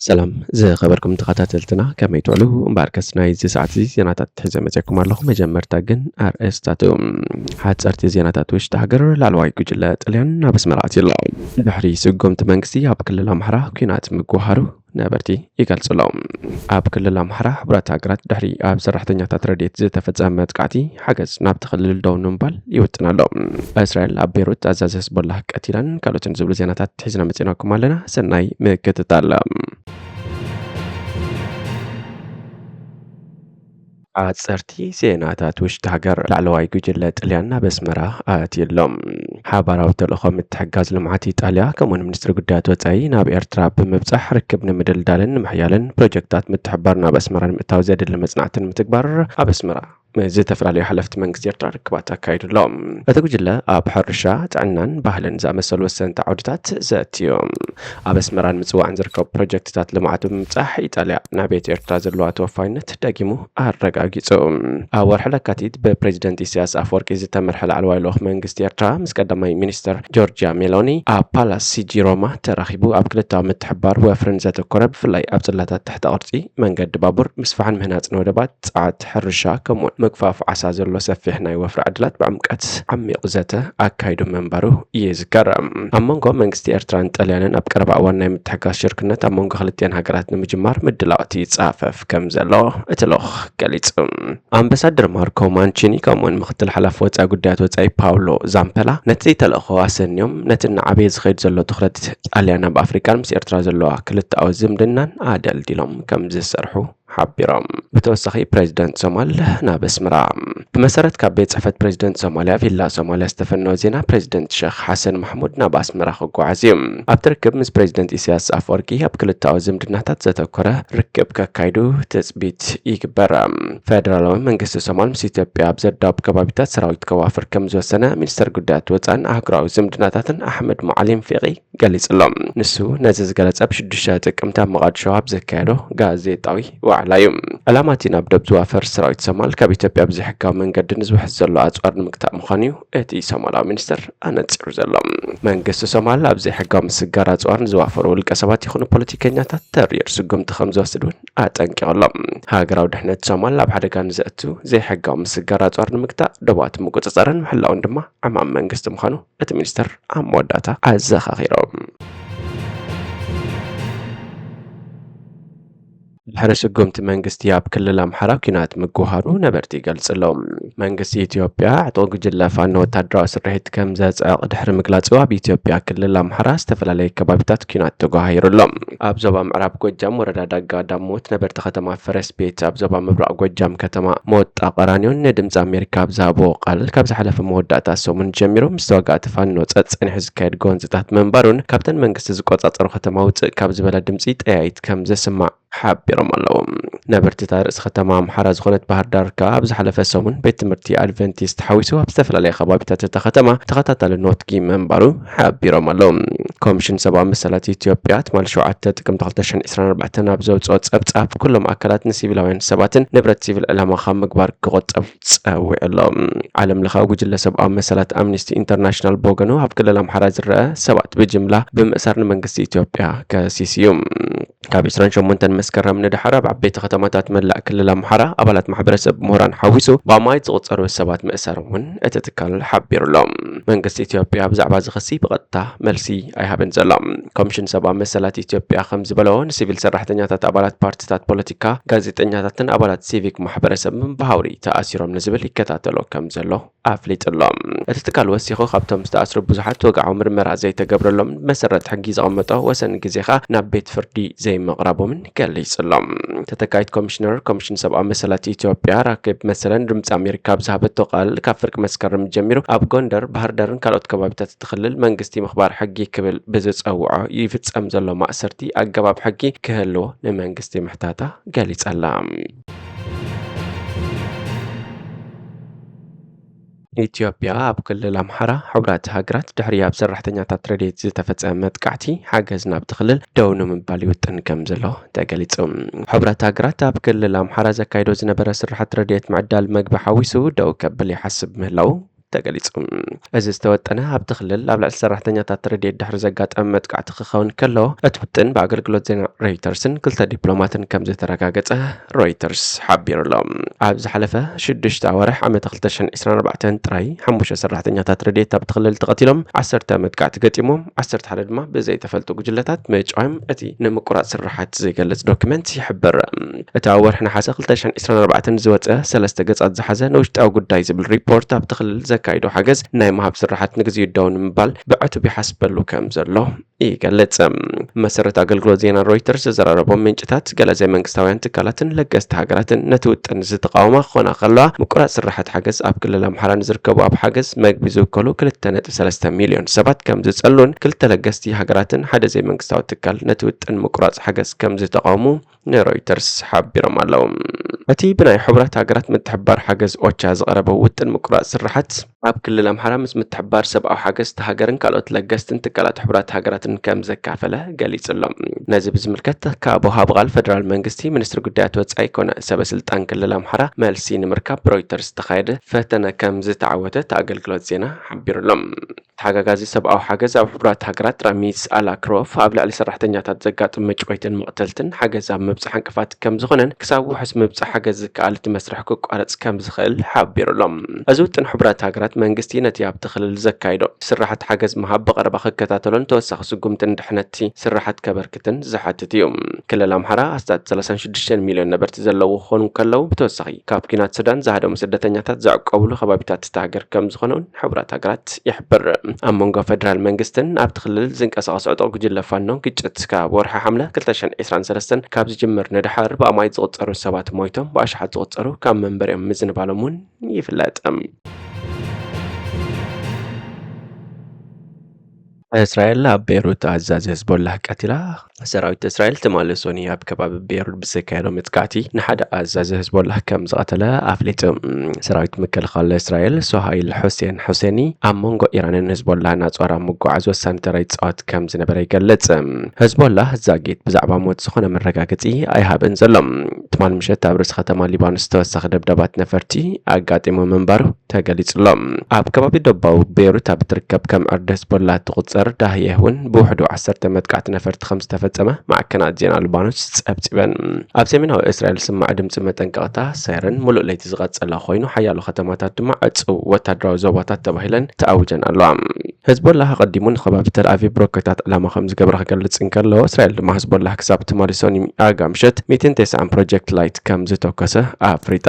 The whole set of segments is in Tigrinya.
ሰላም ዝኸበርኩም ተኸታተልትና፣ ከመይ ትውዕሉ? እምበኣርከስ ናይዚ ሰዓት እዚ ዜናታት ሒዘ መፅየኩም ኣለኹ። መጀመርታ ግን ኣርእስታቱ። ሓፀርቲ ዜናታት ውሽጢ ሃገር። ላዕለዋይ ጉጅለ ጥልያን ናብ ኣስመራ ኣትዩ ኣሎ። ድሕሪ ስጉምቲ መንግስቲ ኣብ ክልል ኣምሓራ ኲናት ምጉሃሩ ነበርቲ ይገልጹ ኣለዉ። ኣብ ክልል ኣምሓራ ሕቡራት ሃገራት ድሕሪ ኣብ ሰራሕተኛታት ረድኤት ዝተፈጸመ መጥቃዕቲ ሓገዝ ናብቲ ክልል ደው ንምባል ይውጥን ኣሎ። እስራኤል ኣብ ቤይሩት ኣዛዚ ህዝቦላህ ቀቲላን ካልኦትን ዝብሉ ዜናታት ሒዝና መጺናኩም ኣለና። ሰናይ ምክትታል። ሓፀርቲ ዜናታት ውሽጢ ሃገር። ላዕለዋይ ጉጅለ ጥልያን ናብ ኣስመራ ኣትዩ ኣሎ። ሓባራዊ ተልእኾ ምትሕጋዝ ልምዓት ኢጣልያ ከምኡውን ሚኒስትሪ ጉዳያት ወፃኢ ናብ ኤርትራ ብምብፃሕ ርክብ ንምድልዳልን ንምሕያልን ፕሮጀክታት ምትሕብባር ናብ ኣስመራ ንምእታው ዘድሊ መፅናዕቲ ንምትግባር ኣብ ኣስመራ ምስ ዝተፈላለዩ ሓለፍቲ መንግስቲ ኤርትራ ርክባት ኣካይዱ ኣሎ። እቲ ጉጅለ ኣብ ሕርሻ፣ ጥዕናን ባህልን ዝኣመሰሉ ወሰንቲ ዓውድታት ዘትዩ። ኣብ ኣስመራን ምጽዋዕን ዝርከቡ ፕሮጀክትታት ልምዓት ብምብጻሕ ኢጣልያ ንዕቤት ኤርትራ ዘለዋ ተወፋይነት ደጊሙ ኣረጋጊጹ። ኣብ ወርሒ ለካቲት ብፕሬዚደንት ኢሳያስ ኣፈወርቂ ዝተመርሐ ላዕለዋይ ልኡኽ መንግስቲ ኤርትራ ምስ ቀዳማይ ሚኒስተር ጆርጅያ ሜሎኒ ኣብ ፓላስ ሲጂ ሮማ ተራኺቡ ኣብ ክልተኣዊ ምትሕብባር ወፍርን ዘተኮረ፣ ብፍላይ ኣብ ጽላታት ትሕተ ቅርጺ መንገዲ ባቡር፣ ምስፋሕን ምህናጽን ወደባት፣ ጸዓት፣ ሕርሻ ከምኡውን ምግፋፍ ዓሳ ዘሎ ሰፊሕ ናይ ወፍሪ ዕድላት ብዕምቀት ዓሚቕ ዘተ ኣካይዱ ምንባሩ ይዝከር። ኣብ መንጎ መንግስቲ ኤርትራን ጣልያንን ኣብ ቀረባ እዋን ናይ ምትሕግጋዝ ሽርክነት ኣብ መንጎ ክልቲኣን ሃገራት ንምጅማር ምድላዋት ይጻፈፍ ከም ዘሎ እቲ ልኡኽ ገሊጹ። ኣምባሳደር ማርኮ ማንቺኒ ከምኡውን ምክትል ሓላፊ ወጻኢ ጉዳያት ወጻኢ ፓውሎ ዛምፐላ ነቲ ተልእኾ ኣሰንዮም ነቲ እናዓበየ ዝኸይድ ዘሎ ትኹረት ጣልያን ኣብ ኣፍሪቃን ምስ ኤርትራ ዘለዋ ክልተኣዊ ዝምድናን ኣደልዲሎም ከም ዝሰርሑ ሓቢሮም። ብተወሳኺ ፕሬዚደንት ሶማል ናብ ኣስመራ። ብመሰረት ካብ ቤት ጽሕፈት ፕሬዚደንት ሶማልያ ቪላ ሶማልያ ዝተፈነወ ዜና፣ ፕሬዚደንት ሸኽ ሓሰን ማሕሙድ ናብ ኣስመራ ክጓዓዝ እዩ። ኣብቲ ርክብ ምስ ፕሬዚደንት ኢሳያስ ኣፈወርቂ ኣብ ክልተኣዊ ዝምድናታት ዘተኮረ ርክብ ከካይዱ ትጽቢት ይግበር። ፌደራላዊ መንግስቲ ሶማል ምስ ኢትዮጵያ ኣብ ዘዳውብ ከባቢታት ሰራዊት ከዋፍር ከም ዝወሰነ ሚኒስተር ጉዳያት ወጻን ኣህጉራዊ ዝምድናታትን ኣሕመድ ሙዓሊም ፊቂ ገሊጹ ኣሎ። ንሱ ነዚ ዝገለጸ ብ ሽዱሽተ ጥቅምቲ ኣብ መቓድሾ ኣብ ዘካየዶ ጋዜጣዊ ዋዕላ እዩ። ዕላማ እቲ ናብ ደብ ዝዋፈር ሰራዊት ሶማል ካብ ኢትዮጵያ ብዘይሕጋዊ መንገዲ ንዝውሕዝ ዘሎ ኣጽዋር ንምግታእ ምዃኑ እዩ እቲ ሶማላዊ ሚኒስተር ኣነጺሩ ዘሎ። መንግስቲ ሶማል ኣብ ዘይሕጋዊ ምስጋር ኣጽዋር ንዝዋፈሩ ውልቀ ሰባት ይኹኑ ፖለቲከኛታት ተሪር ስጉምቲ ከም ዝወስድ እውን ኣጠንቂቑ ኣሎ። ሃገራዊ ድሕነት ሶማል ኣብ ሓደጋ ንዘእቱ ዘይሕጋዊ ምስጋር ኣጽዋር ንምግታእ ደባት ምቁጽጻርን ምሕላውን ድማ ዕማም መንግስቲ ምዃኑ እቲ ሚኒስተር ኣብ መወዳእታ ኣዘኻኺሮም። ድሕሪ ስጉምቲ መንግስቲ ኣብ ክልል ኣምሓራ ኲናት ምጉሃሩ ነበርቲ ይገልጽ ኣለዉ። መንግስቲ ኢትዮጵያ ዕጡቕ ጉጅለ ፋኖ ወታደራዊ ስርሒት ከም ዘጽዕቕ ድሕሪ ምግላጹ፣ ኣብ ኢትዮጵያ ክልል ኣምሓራ ዝተፈላለዩ ከባቢታት ኲናት ተጓሂሩ ኣሎ። ኣብ ዞባ ምዕራብ ጎጃም ወረዳ ዳጋ ዳሞት ነበርቲ ከተማ ፈረስ ቤት፣ ኣብ ዞባ ምብራቕ ጎጃም ከተማ ሞጣ ቀራኒዮን ንድምፂ ኣሜሪካ ኣብ ዝሃብዎ ቃል፣ ካብ ዝሓለፈ መወዳእታ ሰሙን ጀሚሩ ምስ ተዋጋእቲ ፋኖ ጸጸኒሑ ዝካየድ ጎንፅታት ምንባሩን ካብተን መንግስቲ ዝቆጻጸሩ ከተማ ውፅእ ካብ ዝበለ ድምፂ ጠያይት ከም ዘስማዕ ሓቢሮም ኣለዉ። ነበርቲ እታ ርእሲ ከተማ ኣምሓራ ዝኾነት ባህር ዳር ከኣ ኣብ ዝሓለፈ ሰሙን ቤት ትምህርቲ ኣድቨንቲስት ሓዊሱ ኣብ ዝተፈላለየ ከባቢታት እታ ከተማ ተኸታታሊ ነውትጊ ምንባሩ ሓቢሮም ኣለዉ። ኮሚሽን ሰብኣዊ መሰላት ኢትዮጵያ ትማሊ ሸውዓተ ጥቅምቲ ክልተ ሽሕን ዕስራን ኣርባዕተን ኣብ ዘውፅኦ ጸብጻብ፣ ኩሎም ኣካላት ንሲቪላውያን ሰባትን ንብረት ሲቪል ዕላማ ካብ ምግባር ክቑጠብ ጸዊዑ ኣሎ። ዓለም ለኻዊ ጉጅለ ሰብኣዊ መሰላት ኣምኒስቲ ኢንተርናሽናል ብወገኑ፣ ኣብ ክልል ኣምሓራ ዝረአ ሰባት ብጅምላ ብምእሳር ንመንግስቲ ኢትዮጵያ ከሲስ እዩ። ካብ ዕስራን ሸሞንተን መስከረም ንደሓር ኣብ ዓበይቲ ከተማታት መላእ ክልል ኣምሓራ ኣባላት ማሕበረሰብ፣ ምሁራን ሓዊሱ ብኣማኢት ዝቑጸሩ ሰባት ምእሳሮም እውን እቲ ትካል ሓቢሩ ኣሎ። መንግስቲ ኢትዮጵያ ብዛዕባ እዚ ክሲ ብቐጥታ መልሲ ኣይሃበን ዘሎ። ኮሚሽን ሰብኣዊ መሰላት ኢትዮጵያ ከም ዝበሎ፣ ንሲቪል ሰራሕተኛታት፣ ኣባላት ፓርቲታት ፖለቲካ፣ ጋዜጠኛታትን ኣባላት ሲቪክ ማሕበረሰብን ብሃውሪ ተኣሲሮም ንዝብል ይከታተሎ ከም ዘሎ ኣፍሊጡ ኣሎ። እቲ ትካል ወሲኹ፣ ካብቶም ዝተኣስሩ ብዙሓት ወግዓዊ ምርመራ ዘይተገብረሎምን ብመሰረት ሕጊ ዘቐመጦ ወሰን ግዜ ኸኣ ናብ ቤት ፍርዲ ዘይምቕራቦምን ገሊጹ ኣሎ። ተተካኢት ኮሚሽነር ኮሚሽን ሰብኣዊ መሰላት ኢትዮጵያ ራኬብ መሰለ ንድምፂ ኣሜሪካ ኣብ ዝሃበቶ ቃል፣ ካብ ፍርቂ መስከረም ጀሚሩ ኣብ ጎንደር፣ ባህር ዳርን ካልኦት ከባቢታት እቲ ክልል መንግስቲ ምኽባር ሕጊ ክብል ብዝጸውዖ ይፍጸም ዘሎ ማእሰርቲ ኣገባብ ሕጊ ክህልዎ ንመንግስቲ ምሕታታ ገሊጻ ኣላ። ኢትዮጵያ ኣብ ክልል ኣምሓራ ሕቡራት ሃገራት ድሕሪ ኣብ ሰራሕተኛታት ረድኤት ዝተፈጸመ መጥቃዕቲ ሓገዝ ናብቲ ክልል ደው ንምባል ይውጥን ከም ዘሎ ተገሊጹ። ሕቡራት ሃገራት ኣብ ክልል ኣምሓራ ዘካይዶ ዝነበረ ስርሓት ረድኤት ምዕዳል መግቢ ሓዊሱ ደው ከብል ይሓስብ ምህላው ተገሊጹ። እዚ ዝተወጠነ ኣብቲ ክልል ኣብ ልዕሊ ሰራሕተኛታት ረድኤት ድሕሪ ዘጋጠመ መጥቃዕቲ ክኸውን ከሎ፣ እቲ ውጥን ብኣገልግሎት ዜና ሮይተርስን ክልተ ዲፕሎማትን ከም ዝተረጋገጸ ሮይተርስ ሓቢሩ ኣሎ። ኣብ ዝሓለፈ ሽዱሽተ ኣዋርሕ ዓመት ክልተ ሽሕን ዕስራን ኣርባዕተን ጥራይ ሓሙሽተ ሰራሕተኛታት ረድኤት ኣብቲ ክልል ተቐቲሎም፣ ዓሰርተ መጥቃዕቲ ገጢሞም፣ ዓሰርተ ሓደ ድማ ብዘይተፈልጡ ጉጅለታት ምጭዋዮም እቲ ንምቁራጽ ስርሓት ዝገልጽ ዶክመንት ይሕብር። እቲ ኣብ ወርሒ ነሓሰ ክልተ ሽሕን ዕስራን ኣርባዕተን ዝወጸ ሰለስተ ገጻት ዝሓዘ ንውሽጣዊ ጉዳይ ዝብል ሪፖርት ኣብቲ ክልል ዘካይዶ ሓገዝ ናይ ምሃብ ስርሓት ንግዚኡ ደው ንምባል ብዕቱብ ይሓስበሉ ከም ዘሎ ይገልጽ። መሰረት ኣገልግሎት ዜና ሮይተርስ ዘዘራረቦም ምንጭታት፣ ገለ ዘይመንግስታውያን ትካላትን ለገስቲ ሃገራትን ነቲ ውጥን ዝተቃወማ ክኾና ከለዋ፣ ምቁራጽ ስርሓት ሓገዝ ኣብ ክልል ኣምሓራ ንዝርከቡ ኣብ ሓገዝ መግቢ ዝውከሉ ክልተ ነጥቢ ሰለስተ ሚልዮን ሰባት ከም ዝጸሉን፣ ክልተ ለገስቲ ሃገራትን ሓደ ዘይመንግስታዊ ትካል ነቲ ውጥን ምቁራጽ ሓገዝ ከም ዝተቃወሙ ንሮይተርስ ሓቢሮም ኣለዉ። እቲ ብናይ ሕቡራት ሃገራት ምትሕብባር ሓገዝ ኦቻ ዝቐረበ ውጥን ምቁራጽ ስርሓት፣ ኣብ ክልል ኣምሓራ ምስ ምትሕብባር ሰብኣዊ ሓገዝ እታ ሃገርን ካልኦት ለገስትን ትካላት ሕቡራት ሃገራትን ከም ዘካፈለ ገሊጹ ኣሎ። ነዚ ብዝምልከት ካብ ወሃቢ ቃል ፈደራል መንግስቲ ሚኒስትሪ ጉዳያት ወጻኢ ኮነ ሰበ ስልጣን ክልል ኣምሓራ መልሲ ንምርካብ ብሮይተርስ ዝተኻየደ ፈተነ ከም ዝተዓወተ እቲ ኣገልግሎት ዜና ሓቢሩ ኣሎ። ተሓጋጋዚ ሰብኣዊ ሓገዝ ኣብ ሕቡራት ሃገራት ራሚዝ ኣላክሮፍ ኣብ ልዕሊ ሰራሕተኛታት ዘጋጥም መጭቆይትን መቕተልትን ሓገዝ ኣብ ምብጻሕ ዕንቅፋት ከም ዝኾነን ክሳብ ውሑስ ምብጻሕ ሓገዝ ዝከኣል እቲ መስርሕ ክቋረጽ ከም ዝኽእል ሓቢሩ ኣሎ። እዚ ውጥን ሕቡራት ሃገራት መንግስቲ ነቲ ኣብቲ ክልል ዘካይዶ ስርሓት ሓገዝ ምሃብ ብቐረባ ክከታተሎን ተወሳኺ ስጉምትን ድሕነቲ ስርሓት ከበርክትን ዝሓትት እዩ። ክልል ኣምሓራ ኣስታት ሰላሳን ሽዱሽተን ሚልዮን ነበርቲ ዘለዉ ክኾኑ ከለዉ፣ ብተወሳኺ ካብ ኲናት ሱዳን ዝሃደሙ ስደተኛታት ዘዕቆብሉ ከባቢታት እታ ሃገር ከም ዝኾነ እውን ሕቡራት ሃገራት ይሕብር። ኣብ መንጎ ፈደራል መንግስትን ኣብቲ ክልል ዝንቀሳቐሱ ዕጡቕ ጉጅለ ፋኖ ግጭት ካብ ወርሒ ሓምለ ክልተ ሽሕን ዕስራን ሰለስተን ካብ ዝጅምር ንደሓር ብኣማኢት ዝቑጸሩ ሰባት ሞይቶም፣ ብኣሽሓት ዝቑጸሩ ካብ መንበሪኦም ምዝንባሎም እውን ይፍለጥ። እስራኤል ኣብ ቤይሩት ኣዛዚ ህዝቦላህ ቀቲላ። ሰራዊት እስራኤል ትማሊ ሰኑይ ኣብ ከባቢ ቤይሩት ብዘካየዶ መጥቃዕቲ ንሓደ ኣዛዚ ህዝቦላህ ከም ዝቐተለ ኣፍሊጡ። ሰራዊት ምክልኻል እስራኤል ሶሃይል ሑሴን ሑሴኒ ኣብ መንጎ ኢራንን ህዝቦላህን ኣጽዋር ኣብ ምጉዓዝ ወሳኒ ተራ ይጻወት ከም ዝነበረ ይገልጽ። ህዝቦላህ ዛጊት ብዛዕባ ሞት ዝኾነ መረጋገጺ ኣይሃበን ዘሎ። ትማሊ ምሸት ኣብ ርእሲ ከተማ ሊባኖስ ተወሳኺ ደብዳባት ነፈርቲ ኣጋጢሙ ምንባሩ ተገሊጹ ኣሎ። ኣብ ከባቢ ደቡባዊ ቤይሩት ኣብ እትርከብ ከም ዕርዲ ህዝቦላ እትቑጸር ዳህየህ እውን ብውሕዱ ዓሰርተ መጥቃዕቲ ነፈርቲ ከም ዝተፈጸመ ማዕከናት ዜና ሊባኖስ ጸብጺበን። ኣብ ሰሜናዊ እስራኤል ዝስማዕ ድምጺ መጠንቀቕታ ሳይረን ምሉእ ለይቲ ዝቐጸለ ኮይኑ፣ ሓያሎ ከተማታት ድማ ዕጹው ወታደራዊ ዞባታት ተባሂለን ተኣዊጀን ኣለዋ። ህዝቦላ ኣቐዲሙ ንከባቢ ተል ኣቪቭ ሮኬታት ዕላማ ከም ዝገበረ ክገልጽ እንከሎ፣ እስራኤል ድማ ህዝቦላ ክሳብ ትማሊ ሰኑይ ኣጋ ምሸት ሚእትን ተስዓን ፕሮጀክት ላይት ከም ዝተኮሰ ኣፍሪጣ።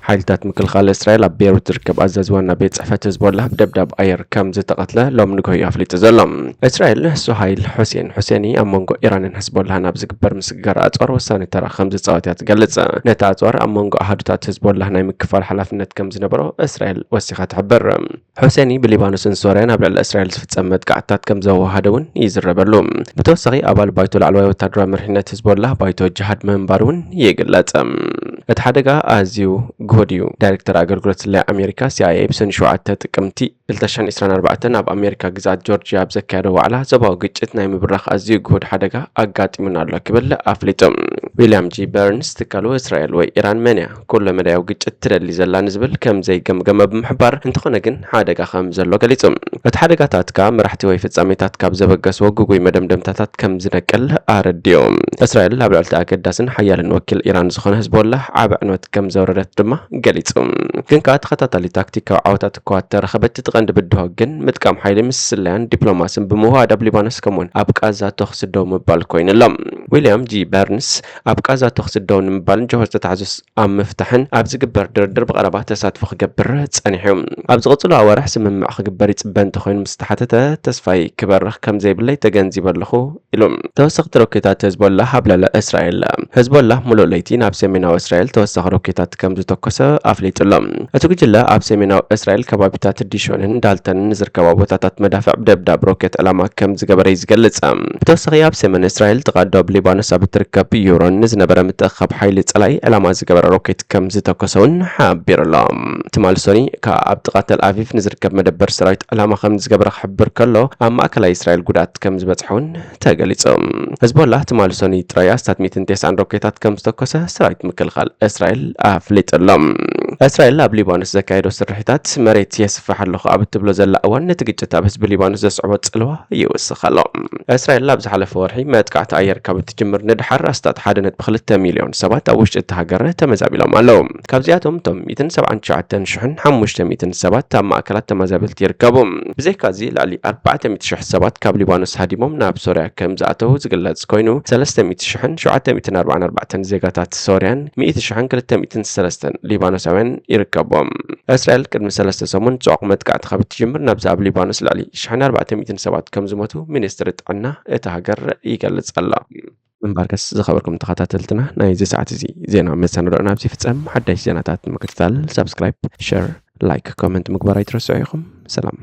ሓይልታት ምክልኻል እስራኤል ኣብ ቤይሩት ዝርከብ ኣዛዚ ዋና ቤት ጽሕፈት ህዝቦላ ብደብዳብ ኣየር ከም ዝተቐትለ ሎም ንግሆ እዩ ኣፍሊጡ ዘሎ። እስራኤል ሶሃይል ሑሴን ሑሴኒ ኣብ መንጎ ኢራንን ህዝቦላን ኣብ ዝግበር ምስግጋር ኣጽዋር ወሳኒ ተራ ከም ዝጻወት እያ ትገልጽ። ነቲ ኣጽዋር ኣብ መንጎ ኣሃዱታት ህዝቦላ ናይ ምክፋል ሓላፍነት ከም ዝነበሮ እስራኤል ወሲኻ ትሕብር። ሑሴኒ ብሊባኖስን ሶርያን ኣብ ልዕሊ እስራኤል ዝፍጸም መጥቃዕትታት ከም ዘወሃደ እውን ይዝረበሉ። ብተወሳኺ ኣባል ባይቶ ላዕለዋይ ወታደራዊ መሪሕነት ህዝቦላ ባይቶ ጅሃድ ምንባር እውን ይግለጽ። እቲ ሓደጋ ኣዝዩ ግሁድ እዩ። ዳይሬክተር ኣገልግሎት ስለያ ኣሜሪካ ሲኣይኤ ብሰኒ ሸውዓተ ጥቅምቲ ክልተ ሽሕን ዕስራን ኣርባዕተን ኣብ ኣሜሪካ ግዝኣት ጆርጂያ ኣብ ዘካየዶ ዋዕላ ዞባዊ ግጭት ናይ ምብራኽ ኣዝዩ ግሁድ ሓደጋ ኣጋጢሙና ኣሎ ክብል ኣፍሊጡ። ዊልያም ጂ በርንስ ትካሉ እስራኤል ወይ ኢራን መን እያ ኩለ መዳያዊ ግጭት ትደሊ ዘላ ንዝብል ከም ዘይገምገመ ብምሕባር፣ እንተኾነ ግን ሓደጋ ከም ዘሎ ገሊጹ። እቲ ሓደጋታት ከኣ መራሕቲ ወይ ፍጻሜታት ካብ ዘበገስዎ ግጉይ መደምደምታታት ከም ዝነቅል ኣረዲኡ። እስራኤል ኣብ ልዕሊ እቲ ኣገዳስን ሓያልን ወኪል ኢራን ዝኾነ ህዝቦላህ ዓቢ ዕንወት ከም ዘውረደት ድማ ገሊጹ። ግን ከኣ ተኸታታሊ ታክቲካዊ ዓወታት እኳ እተረኸበት፣ እቲ ቀንዲ ብድሆ ግን ምጥቃም ሓይሊ ምስ ስለያን ዲፕሎማስን ብምውሃድ ኣብ ሊባኖስ ከምኡውን ኣብ ቃዛ ተኹሲ ደው ምባል ኮይኑ ኣሎ። ዊልያም ጂ በርንስ ኣብ ቃዛ ተኹሲ ደው ንምባልን ጅሆ ዝተታሕዙ ኣብ ምፍታሕን ኣብ ዝግበር ድርድር ብቐረባ ተሳትፎ ክገብር ጸኒሑ እዩ። ኣብ ዝቕጽሉ ኣዋርሕ ስምምዕ ክግበር ይጽበ እንተኾይኑ ምስ ተሓተተ፣ ተስፋይ ክበርኽ ከም ዘይብለይ ተገንዚበ ኣለኹ ኢሉ። ተወሰኽቲ ሮኬታት ህዝቦላህ ኣብ ልዕሊ እስራኤል። ህዝቦላህ ምሉእ ለይቲ ናብ ሰሜናዊ እስራኤል ተወሳኺ ሮኬታት ከም ዝተኮሰ ኣፍሊጡ ኣሎ። እቲ ጉጅለ ኣብ ሰሜናዊ እስራኤል ከባቢታት ዲሾንን ዳልተንን ዝርከባ ቦታታት መዳፍዕ ብደብዳብ ሮኬት ዕላማ ከም ዝገበረ እዩ ዝገልጽ። ብተወሳኺ ኣብ ሰሜን እስራኤል ጥቓ ዶብ ሊባኖስ ኣብ እትርከብ ዩሮን ንዝነበረ ምትእኻብ ሓይሊ ጸላኢ ዕላማ ዝገበረ ሮኬት ከም ዝተኮሰ እውን ሓቢሩ ኣሎ። ትማሊ ሰኒ ካብ ኣብ ጥቓ ተል ኣቪቭ ንዝርከብ መደበር ሰራዊት ዕላማ ከም ዝገበረ ክሕብር ከሎ፣ ኣብ ማእከላይ እስራኤል ጉድኣት ከም ዝበጽሐ እውን ተገሊጹ። ህዝቦላ ትማሊ ሰኒ ጥራይ ኣስታት ሚእትን ተስዓን ሮኬታት ከም ዝተኮሰ ሰራዊት ምክልኻል እስራኤል ኣፍሊጡ ኣሎ። እስራኤል ኣብ ሊባኖስ ዘካየዶ ስርሒታት መሬት የስፍሕ ኣለኹ ኣብ እትብሎ ዘላ እዋን፣ ነቲ ግጭት ኣብ ህዝቢ ሊባኖስ ዘስዕቦ ጽልዋ ይውስኽ ኣሎ። እስራኤል ኣብ ዝሓለፈ ወርሒ መጥቃዕቲ ኣየር ካብ እትጅምር ንድሓር ኣስታት ሓደ ነጥቢ ክልተ ሚልዮን ሰባት ኣብ ውሽጢ እቲ ሃገር ተመዛቢሎም ኣለዉ። ካብዚኣቶም እቶም ሚእትን ሰብዓን ትሽዓተን ሽሕን ሓሙሽተ ሚእትን ሰባት ኣብ ማእከላት ተመዛበልቲ ይርከቡ። ብዘይካዚ ልዕሊ ኣርባዕተ ሚእቲ ሽሕ ሰባት ካብ ሊባኖስ ሃዲሞም ናብ ሶርያ ከም ዝኣተዉ ዝግለጽ ኮይኑ፣ ሰለስተ ሚእቲ ሽሕን ሸውዓተ ሚእትን ኣርባዓን ኣርባዕተን ዜጋታት ሶርያን ሚእቲ ሽሕን ክልተ ሚእትን ሰለስተን ሊባኖሳውያን ይርከቦም። እስራኤል ቅድሚ ሰለስተ ሰሙን ጽዑቕ መጥቃዕቲ ካብ እትጅምር ናብዚ ኣብ ሊባኖስ ልዕሊ ሽሕን ኣርባዕተ ሚእትን ሰባት ከም ዝሞቱ ሚኒስትሪ ጥዕና እታ ሃገር ይገልጽ ኣሎ። እምበርከስ ዝኸበርኩም ተኸታተልትና፣ ናይዚ ሰዓት እዚ ዜና መሰናዶና ኣብዚ ፍጸም። ሓዳሽ ዜናታት ንምክትታል ሳብስክራይብ፣ ሸር፣ ላይክ፣ ኮመንት ምግባር ኣይትረስዑ ኢኹም። ሰላም።